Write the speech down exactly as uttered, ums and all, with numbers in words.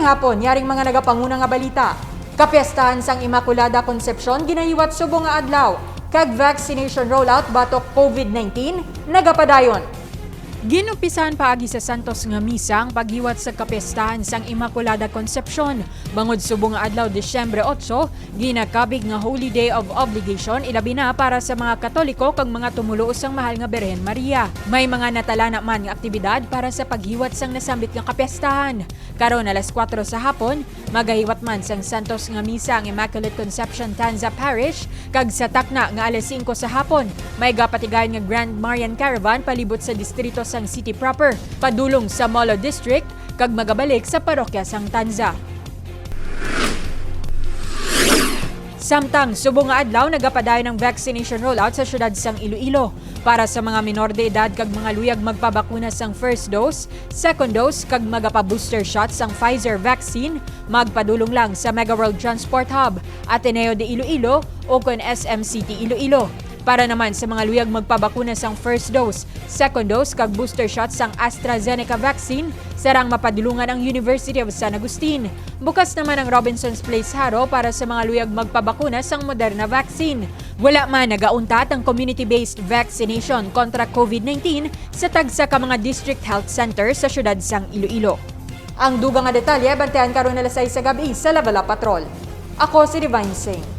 Hapon, yaring mga nagapanguna nga balita. Kapiestahan sang Immaculada Concepcion ginahiwat subong nga adlaw, kag vaccination rollout batok COVID nineteen nagapadayon. Ginumpisahan paagi sa santos nga misa ang paghiwat sa kapiestahan sang Immaculada Concepcion, bangod subong nga adlaw, Disyembre otso, ginakabig nga Holy Day of Obligation, ilabi na para sa mga Katoliko kag mga tumoluo sang Mahal nga Birhen Maria. May mga natalana man nga aktibidad para sa paghiwat sang nasambit nga kapiestahan. Karon alas kuwatro sa hapon, magahiwat man sang santos nga misa ang Immaculate Conception Tanza Parish, kag sa takna nga alas singko sa hapon, may gapatigayon nga Grand Marian Caravan palibot sa distrito sang City Proper, padulong sa Molo District, kag magabalik sa parokya sang Tanza. Samtang subong nga adlaw, nagapadayon ang vaccination rollout sa siyudad sang Iloilo. Para sa mga minor de edad kag mga luyag magpabakuna sang first dose, second dose, kag magapa-booster shot sang Pfizer vaccine, magpadulong lang sa Mega World Transport Hub, Ateneo de Iloilo, o kon S M City Iloilo. Para naman sa mga luyag magpabakuna sang first dose, second dose, kag booster shot sang AstraZeneca vaccine, sarang mapadulungan ang University of San Agustin. Bukas naman ang Robinson's Place Jaro para sa mga luyag magpabakuna sang Moderna vaccine. Wala man nagauntat ang community-based vaccination kontra COVID nineteen sa tagsa ka mga district health center sa siyudad sang Iloilo. Ang dugang nga detalye, bantayan karon alas sais sa gab-i sa Level Up Patrol. Ako si Divine Singh.